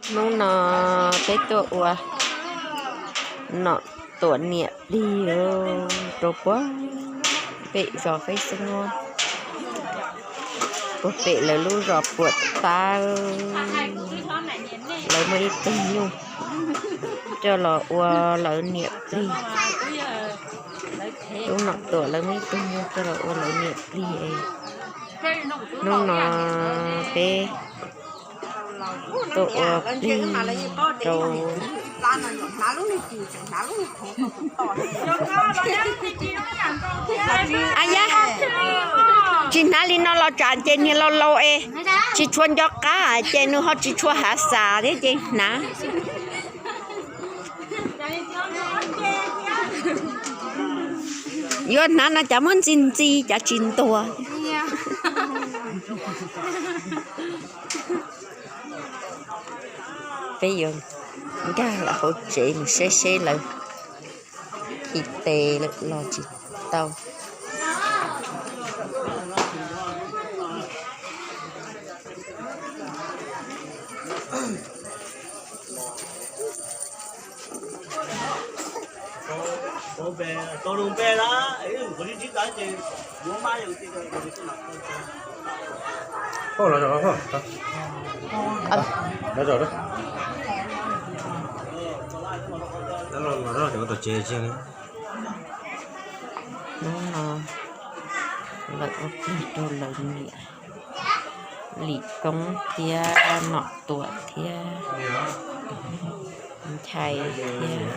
Hnub no peb tuaj ua nom tuam niam plig rau puag pem zos Feb Xeeb Nuab, puag pem lawv lub zos Puam Tab. Lawv muaj ib tug nyuj coj los ua lawv niam plig. Lub nom tuam lawv muaj ib tug nyuj coj los ua lawv niam plig es hnub no peb tuaj ua plig rau. A yab, tsis hnav li no los tsam ces niag laus laus es tsis tshua nco qab ces nws ho tsis tshua hav xav thiab ces hnav. Yuav hnav no cas muab ntxi ntxi cas tsis ntuag. Peb yuav nkag lawm hauv tsev mus saib seb lawv khi tes lawm los tsis tau. Hnub no lawv ua plig rau lawv niam Lis Koob thiab Nom Tuam thiab Nchai thiab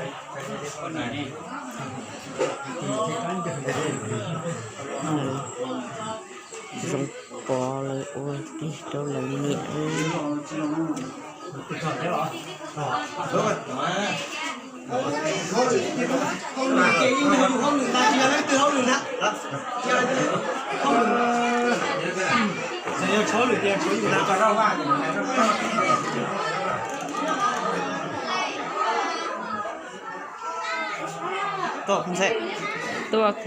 Zoo Pov lawv ua plig rau lawv niam. Tuaj.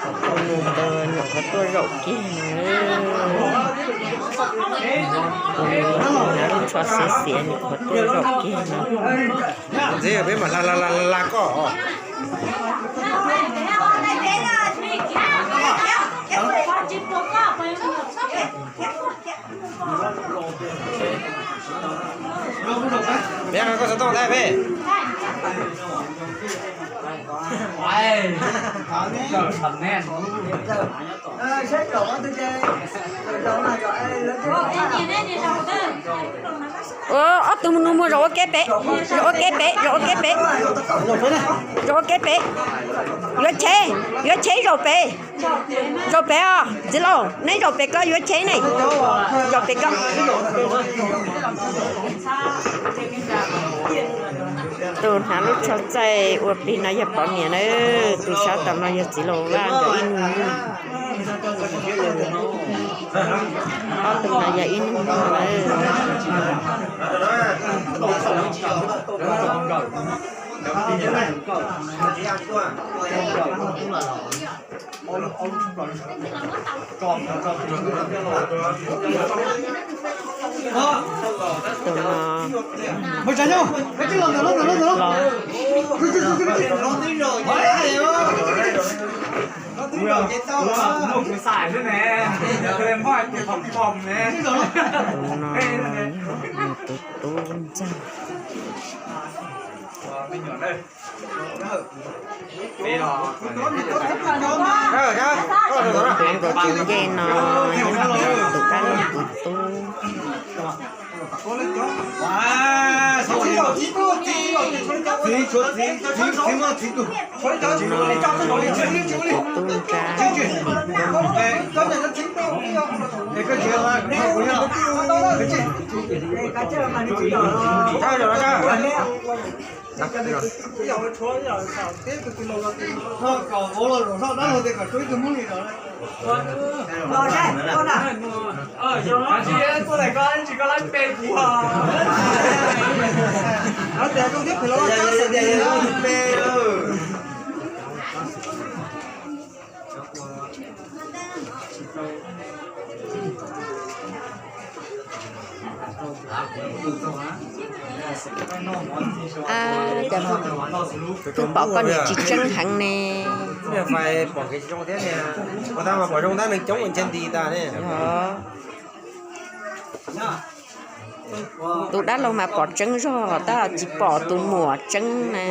Tus nus ntawd nyuam qhuav tuaj zaum kiag no. Tus nus hnav lub tsho xiav xiav nyuam qhuav tuaj zaum kiag no. Ntxiv peb mam la la la la koj. Peb koj xov tooj thaij peb. Ob tug nus muag zaum ua ke pem, zaum ua ke pem, zaum ua ke pem, zaum ua ke pem. Yuav cheb, yuav cheb zaum pem. Zaum pem os, txiv laus, neb zaum pem ko yuav cheb ne. Zaum pem ko. Tus hnav lub tsho txaij ua plig no yog poj niam na, tus sab tom no yog txiv laus Vaj nkawd ib nus. Ob tug no yog ib nus na. Tus no los. Tus no yog nws tus tub ntxawg. Tus nyob rau tus ncej no yog tus dab laug tus tub. Tus no yog tus tub nrab. Cas pom koj niam tsis tseeb heev ne. Tus dab laug mas pom tseeb zog tab tsis pom tus muam tseeb na.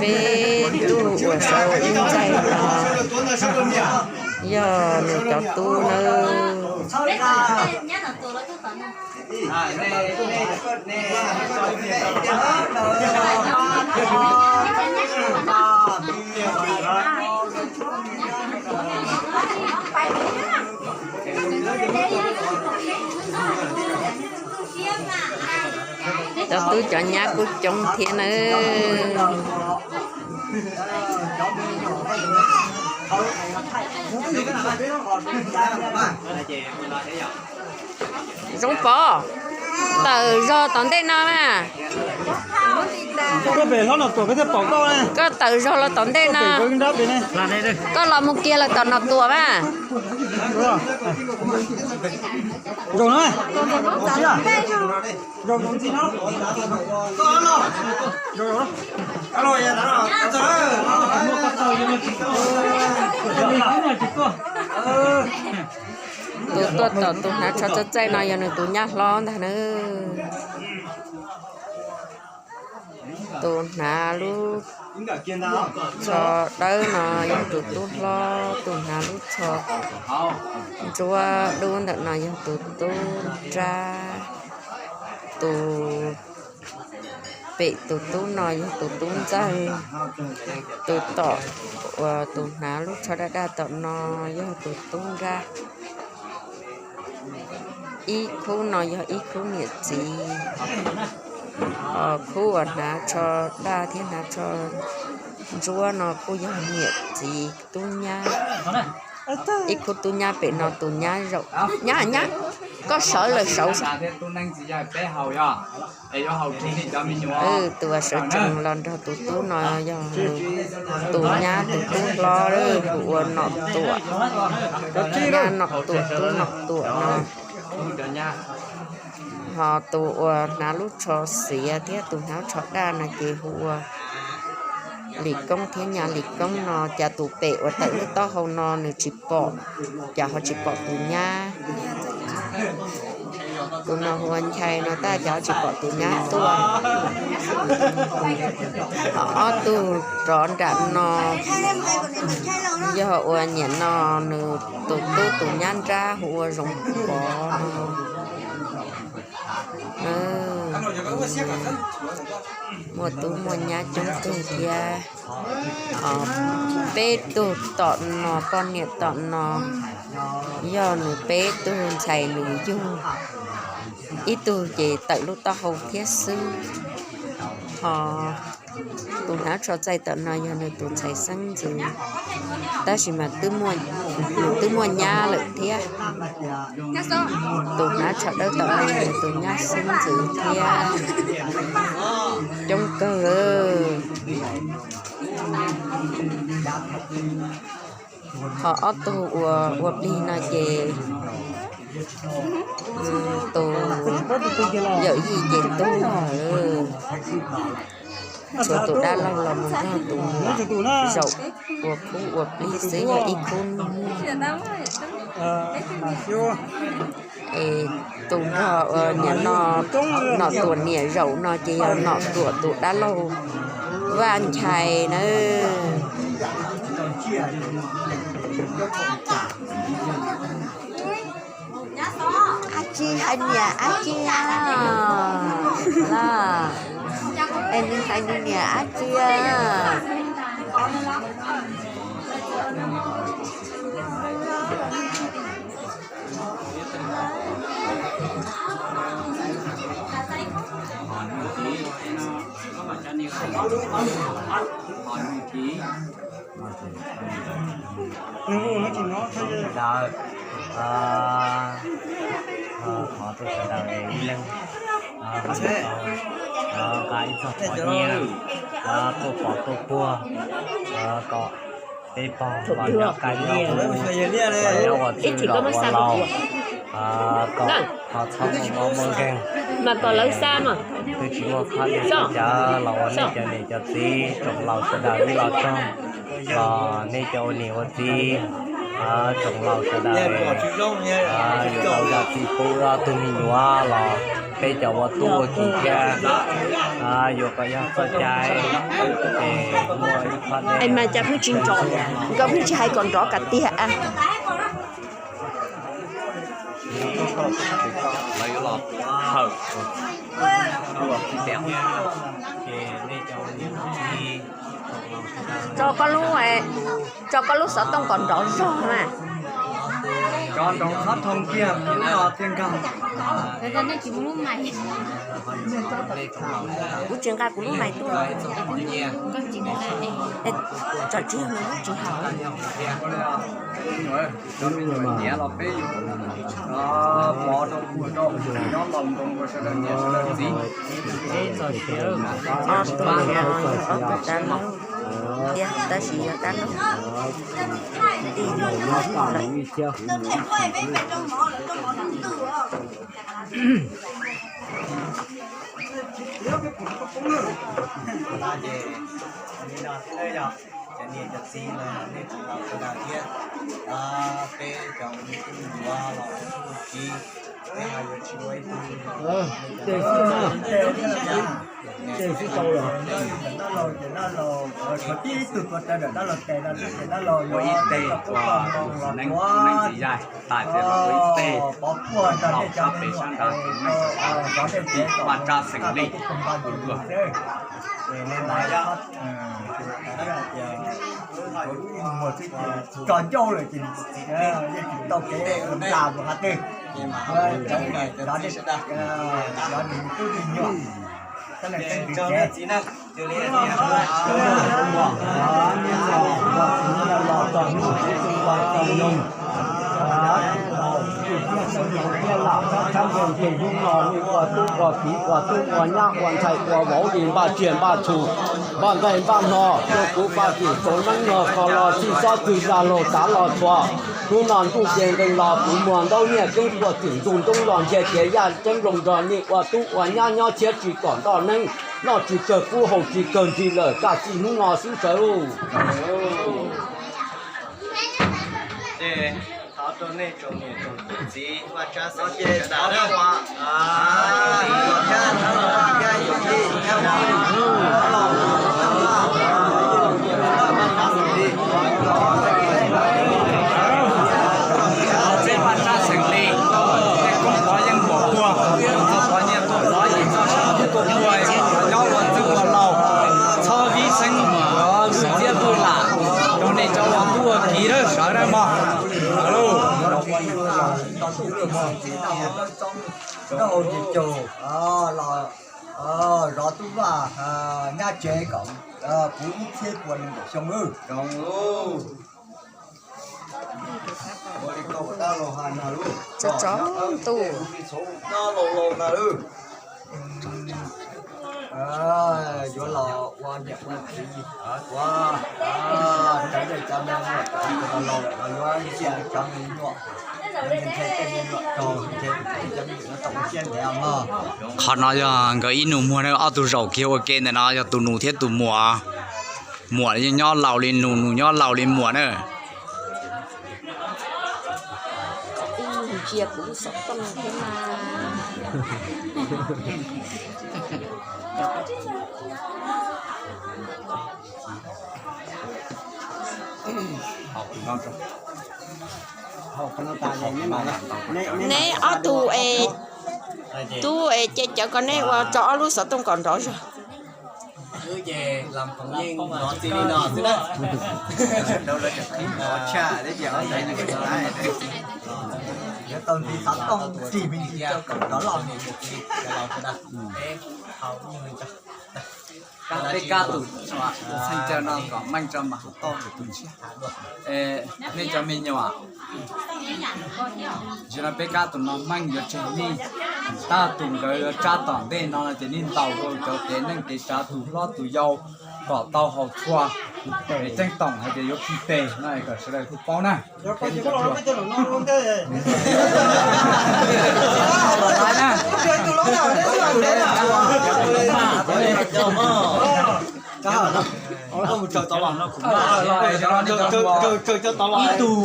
Peb tug uas sawv ua ib ntxaij no yog nws cov tub nawb. Cov tub cov nyab kuj coob thiab nawb. Zoo Pov, tawm zog tom ntej no mas. Koj tawm zog los tom ntej no. Koj los mus kiag lawm tom Nom Tuam mas. Tus tuaj tom tus hnav tsho txaij txaij no yog nws tus nyab hlob ntag nawb. Tus hnav lub tsho dawb no yog tus tub hlob, tus hnav lub tsho ntsuab dub ntawm no yog tus tub nrab, tus pem tus tub no yog tus tub ntxawg, tus tom uas tus hnav lub tsho daj daj tom no yog tus tub nrab. Ib khub no yog ib khub niam txiv, ho khub uas hnav tsho daj thiab hnav tsho ntsuab no kuj yog niam txiv tub nyab. Ib khub tub nyab pem no tus nyab zaum, nyab, nyab, koj sawv lawm saud. Tus uas sawv tsees los nrog tus tub no yog tus nyab tus tub hlob hu ua Nom Tuam, nyab Nom Tuam tub Nom Tuam no. Ho tus uas hnav lub tsho xiav thiab tus hnav lub tsho daj no ces hu ua Lis Koob thiab nyab Lis Koob no. Cas tus pem uas tawm lub taub hau no nws tsis pom, cas ho tsis pom tus nyab? Tus no hu ua Nchai no tab cas ho tsis pom tus nyab tuaj? Ob tug rov nram no yog ua niam no nws tus tub tus nyab nrab hu ua Zoo Pov no. Muaj tub muaj nyab coob kawg thiab. Peb tug tom no, poj niam tom no yog nws peb tug ntxhais nws yug, ib tug ces tawm lub taub hau thiab xwb. Ho tus hnav tsho txaij tom no yog nws tus ntxhais xeeb ntxwv, tab sis mas nws twb muaj nyab lawm thiab. Tus hnav tsho dawb tom no yog nws tus nyab xeeb ntxwv thiab. Coob kawg lawm. Ho ob tug uas ua plig no ces tus yawm yij ces tuag lawm. Tshuav tus dab laug los mus nrog tus zaum ua khub ua plig xwb, yog ib khub nug muag. Es tus nrog uas niam no, Nom Tuam niam zaum no ces yog Nom Tuam tus dab laug Vaj Nchai nawb. Ab tsi hais niam ab tsi los, es nws hais nws niam ab tsi. Sawv daws, thov rau sawv daws ib leeg nqa ib txoj pov nyiaj tuaj pov tuaj puag kom peb pog los nyob kaj nyob ub, los nyob ua txwj los ua laus, kom ho txhob muaj mob muaj nkeeg. Twb tsis muaj phab li cawv los ua nej cov niam cov txiv tsoom laus sawv daws ib los txog, los nej cov ua niam ua txiv tsoom laus sawv daws yuav tau zam txim pub ob tug me nyuam los peb cov ua tub ua ki thiab yuav kom yog txoj cai. Ces muaj ib phab dej mas cas pheej tsis nrov, nkawd pheej tsis hais kom nrov kom tiag. Tso koj lub, tso koj lub xov tooj kom nrov zog na. Cov nrov qhov thoo kiag lub no thiaj nkag. Kuv tsis nqa kuv lub mais tuaj. Tso tsis yog nws lub tsis haum. Cov me nyuam nyiam los peb yuav pov rau puag rau nyob laus nroo rau sawv daws niam sawv daws txiv. Tab sis yog tab lub. Ces li no thiab yog cov niam cov txiv los nej tsoom laus sawv daws thiab, peb cov me tub me nyuam los ua tub ua kiv, peb ho yuav tsis ua ib tug. Ces xwb tau los, dab laug ces dab laug, tshuav tib tug tuav rawv dab laug tes no xwb ces dab laug yuav ua ib teg ua neeb txiv yaig tas ces los ua ib teg pov puag rau nej cov me nyuam, cov nej txiv kom tau tus npa tus luag xwb. Ces li no yog, tias lub ib muag xwb ces tso ncauj lawm ces yeej tsis tau kev ua nplas mus qhov twg. Cov nej, cov nej tub me nyuam, cov nej txiv na. Hnub no nej ua tub ua kiv ua tub ua nyab ua ntxhais ua vauv li npaj tsiaj npaj txhu, npaj nqaij npaj hno, rau kuv paj tim txoov neeb no ko los txhij xob txwg zaj laug tav los txhua. Hnub no ntuj ces nqees los kuv muag ntaub nyiaj keeb puag tim ntug ntoob los ntiag ces yaj ceeb zoo nrog nej ua tub ua nyab nyob thiab tsis kom ntoj neeb, noj tsis kawg kub haus tsis kawg nrig lawm kaj txij hnub no xwb sawv. Ces thov rau nej tsoom niam tsoom txiv vaj tsab xeem lis sawv daws, txeb vaj tsab xeem lis, tej koob qhov yeej muam puag, txog qhov nyiaj tuaj qhov yim txog sab tuaj puag, nyob ua txwj ua laug, txhob vib xeeb, vwj txiab vwj lam rau nej cov ua tub ua kiv sawv daws mog. Nraug ces caug los zov tub vaj nyab tsev kom puv ib txhiab pua nees nkaum xyoo. Ua li koj ua dab laug hais no lauj, tso ntuj, nyob laus laus na lauj. Yuav los ua niam ua txiv, ua cov niam cov me nyuam, cov laus laus los yuav cia cov me nyuam, ntshe tej me nyuam raug, ntshe tej me nyuam no tau ua siab ntev mog. Qhov no yog nkawd ib nus muag na, ob tug zaum kiag ua ke ntawm no yog tus nus thiab tus muam. Muam nyob laus li nus, nus nyob laus li muam na. Ib nus ntsia kuv lub xov tooj thiab mas. Neb ob tug es, tub es ces cawv ko neb ua tso ob lub xov tooj kom nrov zog. Yuav tau ntiv xov tooj rig me ntsis rau kom nrov loj. Peb kab tus txheej cawv no kom meej tso mas ho tau tus tshiab. Nej cov me nyuam, tam sim no peb kab tus no meej yuav tseg nej, tag tus nkawd yuav tsab tom ntej no ces nej ntaus rau cov kev neej kev tsav tus hlob tus yau kom tau haus txhua. Es ceeb toom hais tias yuav khi tes no es kom sawv daws kuj paub na. Ib tug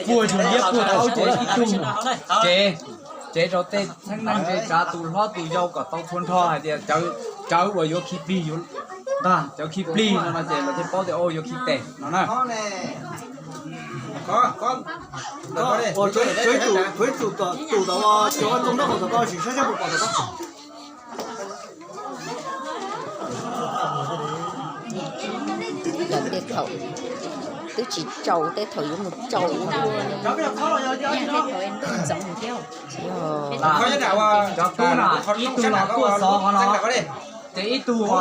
puag yus liab puag thaub ces ib tug cev, cev rau tej txheeb neej tsav tus hlob tus yau kom tau txhua nrho hais tias cawv uas yuav khi plig yuav ntag, cawv khi plig no no ces lawv thiaj paub tias yuav khi tes no na. Tej thaum twb tsis tsaus, tej thaum yuav mus tsaus ua luaj. Cov tub na, ib tug los tuaj xov qhov no, ces ib tug a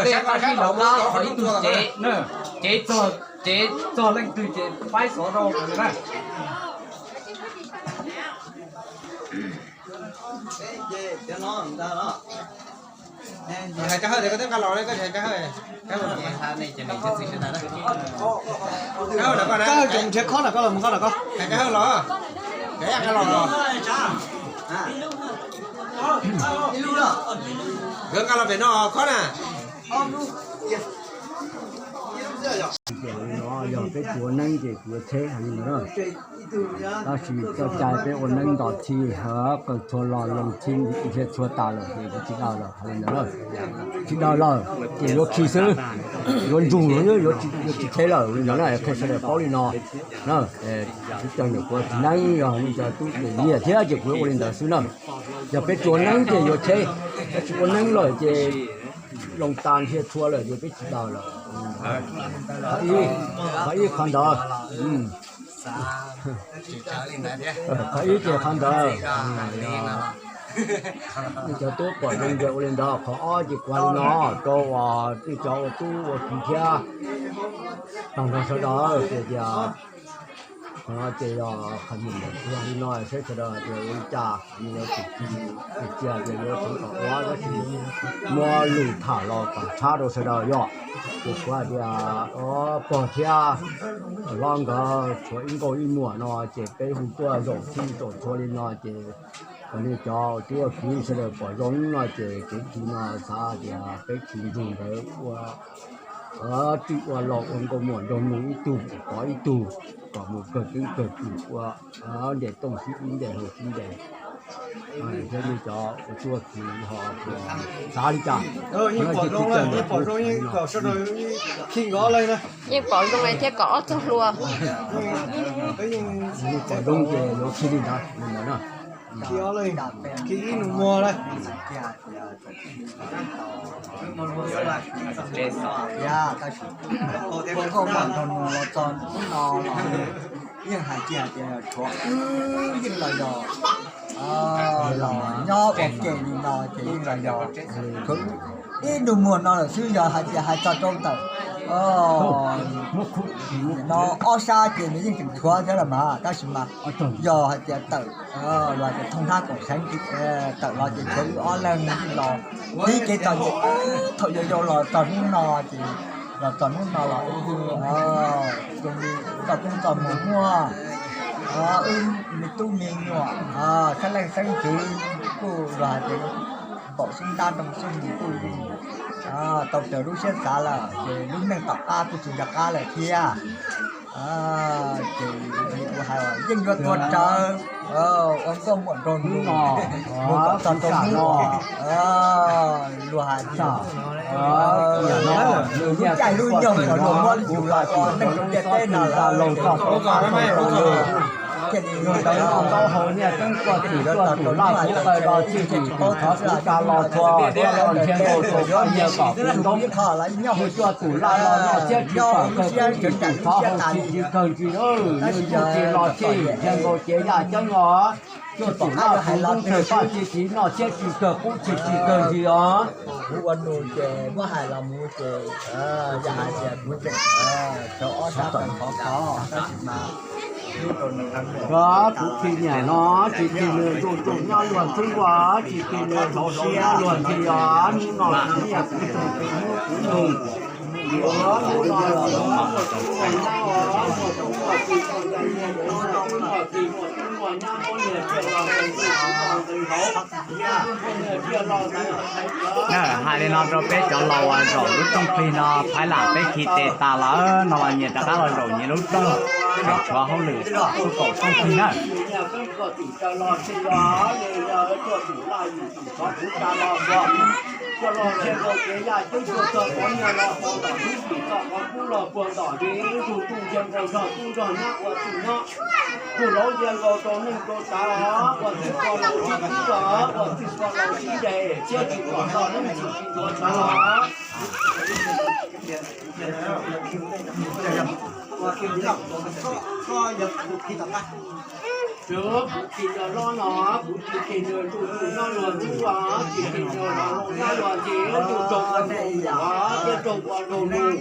tej qab sib hlawv qab, ho ib tug cev, cev txog, cev txog leej twg ces faib xov rau na. Hais Kab Hawj, koj twb nqa los, koj hais Kab Hawj. Kab Hawj, cov nrhiav khob na, koj los mus nqa los koj. Hais Kab Hawj los, koj nqa los. Nkawd nqa los pem no khob na. Tias li no yog peb tsis ua neeb ces kuv yuav tsheb hais li ntawd na. Tab sis txoj cai peb ua neeb nto txhij hawv qawg txhua los loo txhij nrhiav txhua tas lawm ces kuv tsis daws lawm hais li ntawd na. Tsis daws lawm ces yuav khi xwb, yuav ntsug, yuav tsis tsheb lawm li ntawd na, qhia sawv daws paub li no. Tsis daws lawm kuv tsis neeb, yog li ntawd tub ces nyiam thiab ces kuv yuav ua li ntawd xwb na. Yog peb tsis ua neeb ces yuav tsheb, peb tsis ua neeb lawm ces loo tas nrhiav txhua lawm ces peb tsis daws lawm. Qhov ib, qhov ib qhov ntawd, qhov ib ces qhov ntawd. Nej cov tub pom zoo ces ua li ntawd, qhov ob ces kuv hais li no rau uas nej cov ua tub ua ki thiab tag nrho sawv daws hais tias, qhov no ces yog qhov mus ntawm kuv li no saib sawv daws hais tias ua li cas, nws yuav tsum tsis, tsis tsis hais tias yuav tsum kom ua tab sis muab lus tham los kom tshab rau sawv daws yom. Ces kuv hais tias pog thiab hlob nkawd tshuav ib nkauj ib muam no ces peb hu tuaj zaum txhij zaum txhua li no ces kom nej cov tub ua ki sawv daws pom zoo no ces kev khi no xav tias peb khi ntsug ntawd ua txij ua laus ua nkauj muam nraug nus ib tug pov ib tug kom mus kawg keeb kawg kwm ua ntes tooj sib ib ntes hau sib ntes. Thiab nej cov ua tub ua ki ho xav li cas? Yeej pom zoo, yeej pom zoo, yeej kom sawv daws khi nkawd leej na. Yeej pom zoo thiab kom ob txog hlua. Yeej pom zoo ces yuav khi li ntawd, li ntawd na. Khi ob leeg, khi ib nus muag lawm. Ua nkauj muam nraug nus los txog hnub no los yeej hais kiag tias tshuav wb yeej los yog, los nyob ua ke li no ces yeej los yog tshuav ib nus muag no lawm xwb, yog hais tias hais txog rau ntawm no ob sab ces nws yeej tseem tshuav thiab los mas, tab sis mas yog hais tias tawm los tias thooj hnab koom seev tawm los ces tshuav wb ob leeg los tib kev txom nyem thaum yau yau los txog hnub no ces los txog hnub no los zoo li txoj koob txoj muag muaj wb me tub me nyuam, xeeb leej xeeb ntxwv kuj los hais tias npaum xyoob ntab nroo xwb kuj tau raws lub siab xav lawm ces lub neej tom qab kuj tsis nco qab lawm thiab. Ces kuv hais yeej yuav tuav rawv ua nkauj muam nraug nus mus kom txog rau hnub luag hais tias lub caij lub nyoog kom luag muab yus los ua neej rau ntiaj teb no lawm. Thiaj li ntawd ntau hau niaj teeb tuaj tim tuaj tus laj kuv qawg los txij tim tus thov kuv tsa los txhua thiab los nrhiav nkaus tus poj niam kom kuv ntoob ib qho los nyob hauv cuaj tus laj los noj thiab tsis pom kawg kuv tim tus thov hau tsis tsis kawg ntsis lawm nws tsis los txij nrhiav nkaus ces yaj ceeb os. Cuaj tom qab kuv lub txawg paj tsis tsis noj thiab tsis kawg qub tsis tsis kawg ntsis os. Kuv ua nus ces muab hais los mus ces yam hais tias kuv tseem rau ob sab tawm qhov qhov tab sis mas Kuv tsis nyiam no, tsis tig nws ntuj ntuj nyob luag ntsub ua, tsis tig nws hauv hauv nyob luag ntxhi os, hnub no kuv nyiam kuv tug kuv hnub kuv nug. Yuav hnub no los muaj tub muaj nyab os, muaj tub muaj tis muaj tub muaj nyab muab niag tsiaj los nqis ntuj kuv los nqis hauv. Hais li no rau peb cov laus uas zaum lub rooj plig no, Phaiv Lam peb khi tes tas lawm no los nyias rov qab los zaum nyias lub rooj, tshuav hauj lwm kaum rooj plig na. Tus laus ntsia nkaus rau neej rau tsav, ua txij ua laus sib kub los, ua txij ua laus sib nres, thiab tsis pom txog neej tsis tsis ntuav tshav los. Kuv tsis yog loj no, kuv tsis tig nws ntuj ntuj nyob luag ntsub, tsis tig nws hauv hauv nyob luag ntxhi, ntuj raug ua nraug luam thiab raug ua nraug nus.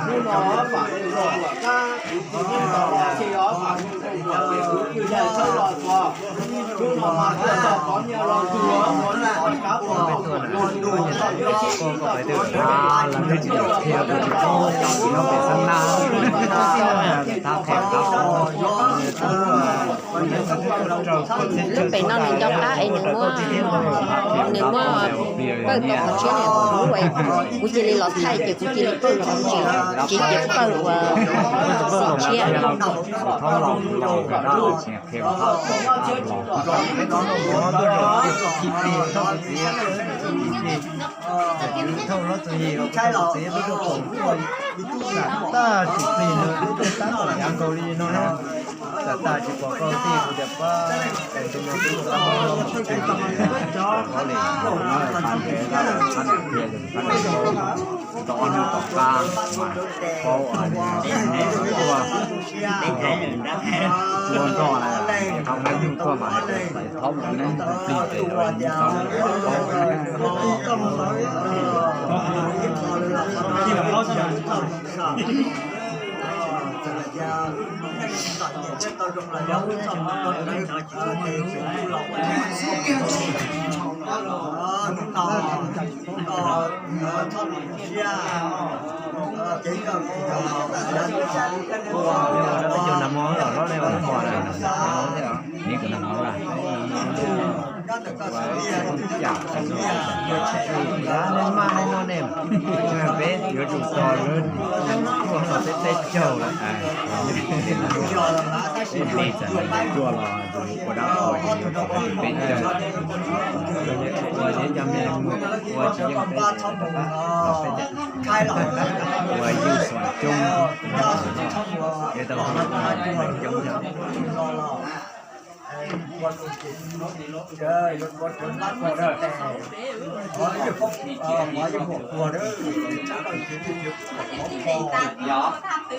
Hnub no vam ntuj raug luam kab, kuv tsis yeej tau ua txhij os, vam ntuj raug luam ces kuv twb yog tshawb los txog. Hnub no mas tuaj txog qhov nyiaj los ntug, ua nyiaj ua kav puag thaum ntuj ntuj txog peb tsis ib txog qhov nyiaj los ntug, ua nyiaj ua kav puag thaum ntuj ntuj txog peb tsis ib txog qhov nyiaj los ntug. Lub pem no nws nco qab es nws muab, nws muab pawj tau qhov tshiab, kuv cia li los thaij ces kuv cia li pawj qhov tseem, tsis ces pawj uas xom tshiab. Thauj hlob txwv yim los txiv tub rau pom tag tsis plig nws lub rooj tab tom yav nkaus li no na. Tam tas tsis pom koj tij kuv tias pab ntu no tub rau pab los txwv, pab li no, pab nrhiav, pab nrhiav, pab nrhiav, tau ob hnub tom qab mas paub tuaj, tuaj nrog na, qhov muaj yug tuaj mas thaub mus neej plig pem los tau paub. Peb cov nag hmo los hlob ne, ua nag hmo na, neb kuv nag hmo lawm. Ua tsis poob cam, ua tsis poob cam, nej maj nej noj nej, peb yuav tsum tos lawv tuaj los peb teb caug lawm. Peb li txawm nws tuaj los yus ua dab qhuas ces yus kom peb caug. Ua nyob cov me mus ua tsis yeej peb, ua ywj xuam coob, yuav tau hu coob coob.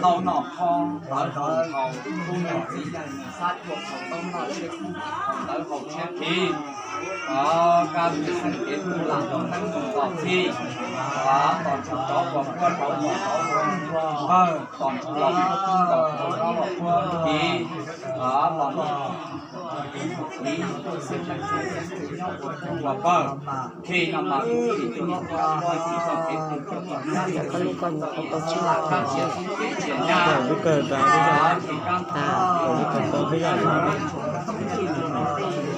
Ntau nom kho hlawv hlau dhau, tub nom txiv yawg nws xab cuaj thaum tau noj tshiab kub, thaum ntawd haus tshiab kis, kab lis xeem kev tuj lam rau neeb mus nto txhij, tos ntshua rov puas puab rauv mos rauv npawg, tos ntshua los puab tub nkaus rau rov los puab kis, los noj kis, ua pawg. Khi no mas kuv tsis tuaj nrog koj ua txij txoj kev tu rau tom nyab rau txij txoj kev tu rau tom nyab, lub kawg tas lub zog, tas lub kawg tas lub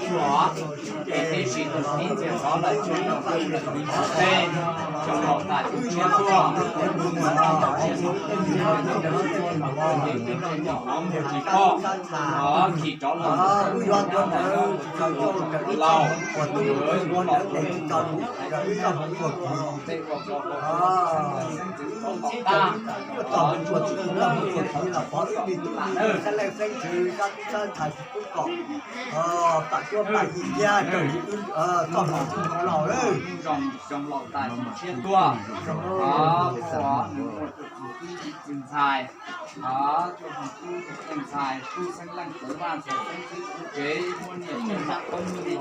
zog. Ces tib si tus txiv ntxias rov lawm, coj nrog tus txiv tej xyoo laus tas tus tshiab tuaj, tsis pom, khi rov los laus, zoo laus tas tus tshiab tuaj, tus txiv ntxhais, tus txiv ntxhais tub xeeb leej tub vaj ntxhais xeeb txwv tsev muaj niam tsev tab koob muaj nqi,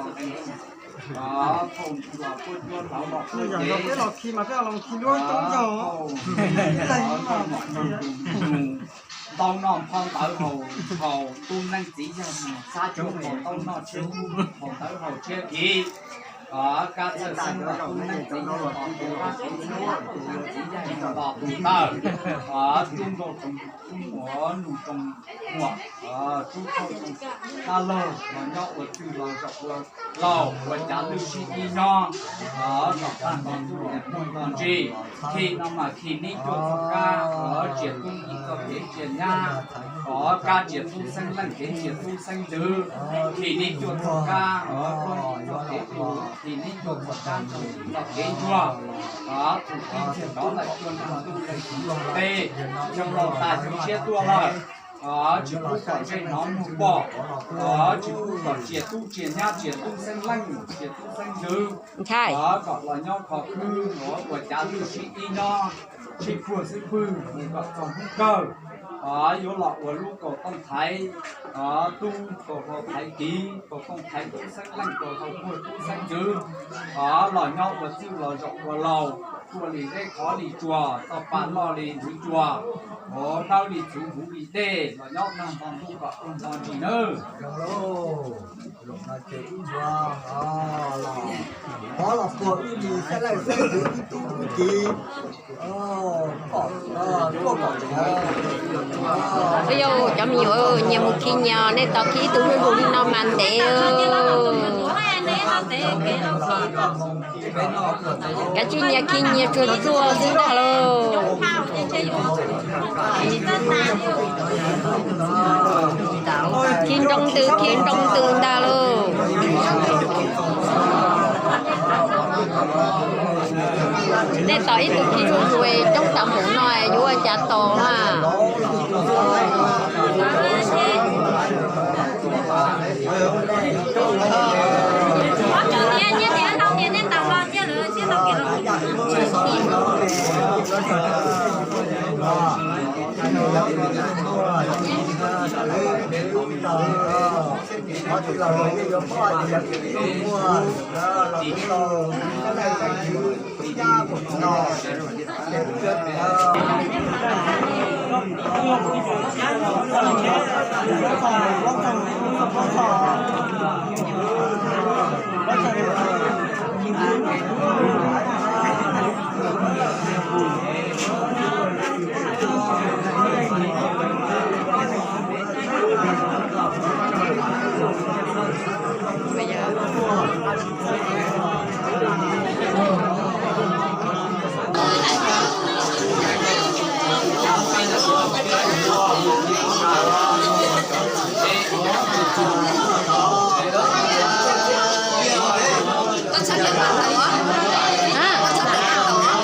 thaum los tuaj cuag hlauv los tuaj ces ntau noj phau ntawv haus, haus tub neej txiv yog mus xab cov haus ntau noj tshiab haus ntawv haus tshiab kiv, kab txawj xeeb los tub neej txiv yog tus kab txiv, tub neej txiv yog tus los tus tawg, tub nkauj tsoom tub muam nus tsoom muam, tub thauj tsoom dab laug los nyob ua txwj los zaum ua laus ua cav lwj sib ib nyob, kom tag nrho txhua txhua ntsis. Khi no mas khi neb cuaj txoj kab, tsias tub ib txoj kev tsias nyab, kab tsias tub xeeb leej kev tsias tub xeeb ntxwv, khi neb cuaj txoj kab, ib txoj kev hlub, khi neb cuaj txoj kab, txoj kev ntsuag, txhum tib ntxias rov lawm cuag nag ntuj leej txiv tej, xyoo laus tas tus tshiab tuaj lawm, tsis pub kom ntsej hnov muag pom, tsis pub kom tsias tub tsias nyab tsias tub xeeb leej tsias tub xeeb ntxwv, kom los nyob kho khwb ua cav lwj sib ib nyob, sib puag xib pwg mus kom txog hnub kawg, yuav los ua lub kaus tooj thaiv tub, kaus hlau thaiv kiv, kaus tooj thaiv tub xeeb leej, kaus hlau puag tub xeeb ntxwv, los nyob ua txwj los zaum ua laus, ua li zeb qhov li tsuas, tau pa loj li ntxwv cua, dawb li txhuv npuv li dej, los nyob tag nrho ntuj kom ua nto ntsis nawb. Pov los puag wb li xeeb leej xeeb ntxwv wb tub wb kiv. Ua yau cov me nyuam, nyias mus khi nyias, nej tos khi ib tug hlub hlub li no mas ntev. Kav tsij nyias khi nyias tsuag tsuag xwb ntag lauj. Khi nroo ntws, khi nroo ntws ntag lauj. Nej tos ib tug khi hlub hlub coob tas npaum no yuav ua cas tos na.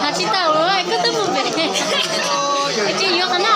Hais tsis tau, koj twb mus pem, tsis yuav qhov no.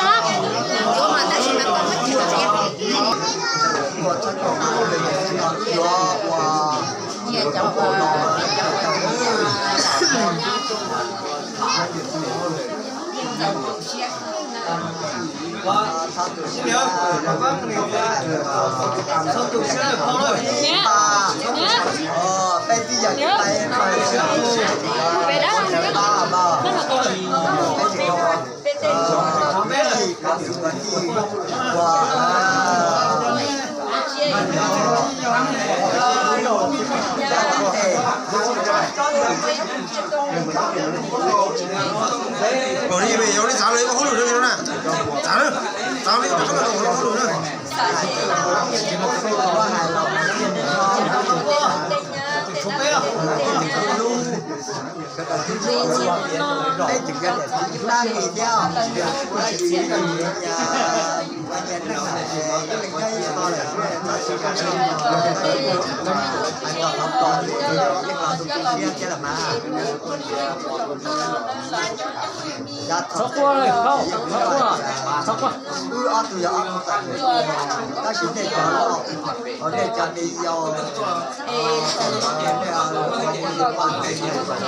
Ua li, ua li, txav li koj hauj lwm na, txav, txav li koj hauj lwm na. Peb tseem yog niam txiv ib pab li thiab, tab sis ua nyias neej lawm, ib leeg nyob ib qho lawm, hais kom qhov pom yeej los tus kheej siab thiab los mas. Txhob quaj, txhob quaj, txhob quaj. Wb ob tug yog ob tug tawm, tab sis nej cov loj, nej cov me yau, peb yeej yuav sib hlub, nej cov me yau los, nej yog nej tij tas.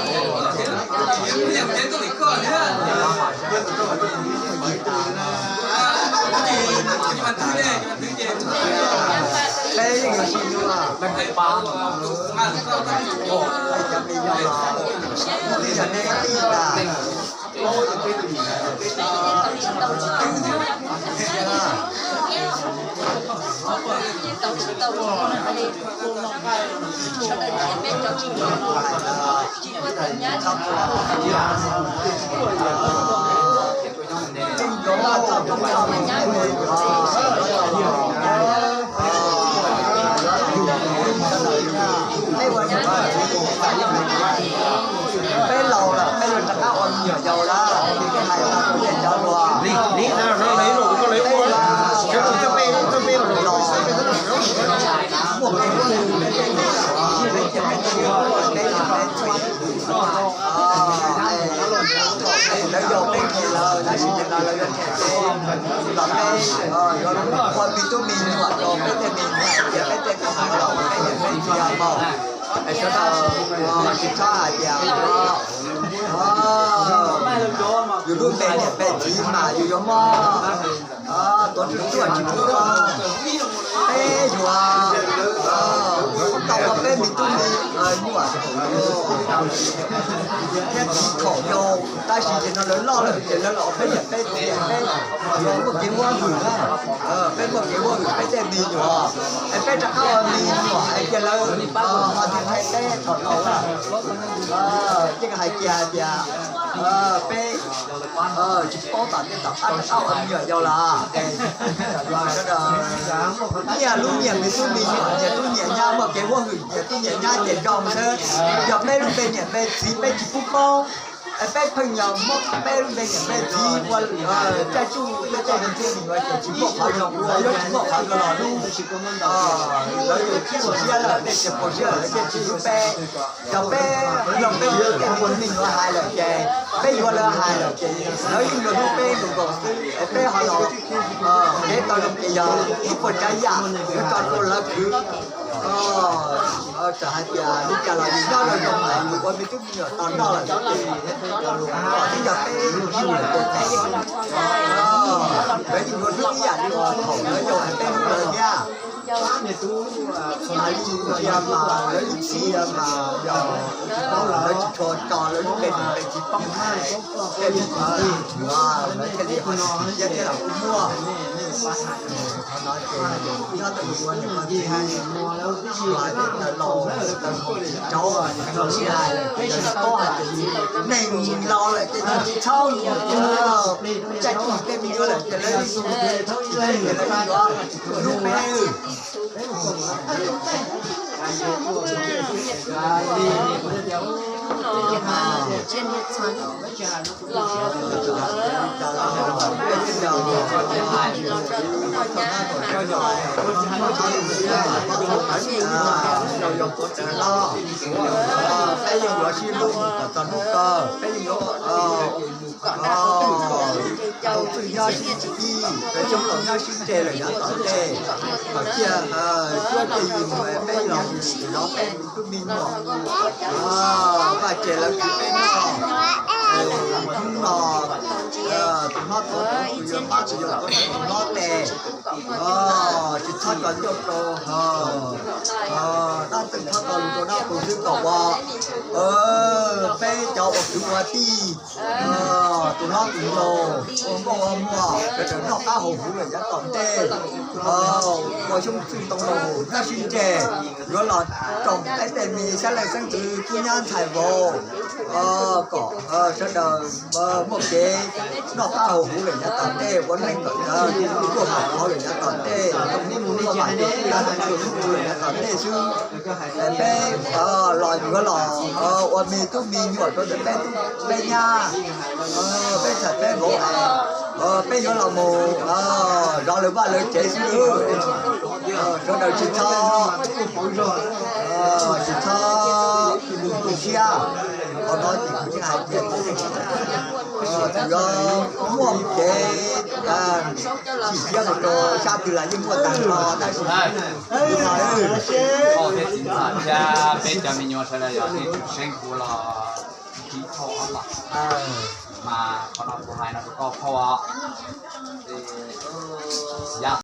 Peb laus lawm, peb yuav rov qab ua me nyuam yaus lawm, hais tau kuv niam cov lus. Peb yuav, peb yuav los, muaj kev hlub, peb yeej, peb yeej, peb yeej, lawv yog peb niam lawm, tab sis nim no lawv yuav them peb, los peb yuav ua me tub me nyuam rau peb tej me nyuam, tias peb tej me nyuam los peb niam peb txiv maum. Es sawv daws tsis txhob hais tias yus lub npe niam npe txiv mas yus yuav muab tuav tswv tuaj tsis pub tau. Peb yuav tau ua peb me tub me nyuam thiab txiv thaum yau, tab sis ces no lawv loj lawm ces lawv los ua peb niam peb txiv, peb yuav muaj kev huab hwm na. Peb muaj kev huab hwm peb tej me nyuam, es peb rov qab ua me nyuam hais tias lawv ho tsis ntshai peb thaum laus na. Yeej hais kiag hais tias peb tsis paub tom ntej tom qab rov qab ua me nyuam yaus lawm. Nyias lub nyias me tub me nyuam, nyias tub nyias nyab, muaj kev huab hwm nyias tub nyias nyab ces zoo xwb. Yog peb lub npe niam npe txiv peb tsis pub paub, es peb pheej yog muab peb lub npe niam npe txiv ua caij tsuj peb tej me tub me nyuam ces tsis muaj qhov zoo ua, yuav tsis muaj qhov zoo los hlub. Lawv yeej tsis pom siab lawm, nej tsis pom siab lawm, lawv yeej tsis hlub peb. Yog peb mloog peb tej me tub me nyuam hais lawm ces, peb yuav lawv hais lawm ces lawv yeej yuav hlub peb nkaus nkaus xwb, es peb ho los, kev tau zoo ces yog ib puas tsav yam yuav tso rau lawv khwv. Txawm hais tias li cas los yus nyob zoo zoo lawm, yus ua me tub me nyuam tos noj lawm ces, kom twb yog peb yug lawm ces peb, lawv yeej yuav hlub ib yam li thaum lawv yau es peb hlub lawv thiab. Mas li ntsia mas lawv ib txhia mas yog lawv tsis tshua tso lawv lub npe niam npe txiv poob, tej me nyuam lawv thiaj li ho tsis siab thiab los kuj muaj. Qhov no ces nyob tau ua niam ua txiv, los tej laus tsis rauv, tsis hais, yog tsis paub hais tias neeg laus lawm ces tsis txhob caij tsuj tej me nyuam lawm ces lawv yeej yuav hlub peb. Peb yeej yuav sib hlub kom txog hnub kawg, peb yeej yuav tau txwj nyob sib txig, peb coob laus nyob sib ntseg lawm yav tom ntej, kom ciaj cuab ciaj yim mus peb los zov peb tus tub me nyuam. Vaj tse lawv khwv peb noj, hnub no tus hlob tuav tus yuav mab, tus yau tuav tus hlob tes, tsis txhob tso ncauj rau, dab txeej txhob tso lus rau dab qus xwb kom ua peb cov uas kwv ua tij, tus hlob tus yau ua nkauj ua muam sawv daws noj qab haus huv lawm yav tom ntej, ua xyoob txwj ntoo laus nyob sib ntseg, yuav los roos peb tej me xyab leej xeeb ntxwv kub nyab ntxhais vauv, kom sawv daws muaj kev noj qab haus huv lawm yav tom ntej, ua neej kom txawv kuaj mam qhauv lawm yav tom ntej, zoo li mus luaj mam li mus lawm yav tom ntej xwb. Peb los yuav los ua me tub me nyuam rau ntawm peb tub peb nyab, peb txhais peb vauv, peb yuav los mus zov lawv vaj lawv tsev xwb. Sawv daws tsis txhob, tsis txhob tu siab. Qhov no ces kuv yeej hais tias txawm yuav muaj kev chim siab mus rau sab twg los yeej muaj tag nrho, tab sis thiab peb cov me nyuam sawv daws yog nej tseem seeb kuv los tiv thauj ob los, mas qhov no kuv hais no rau koj phauj os.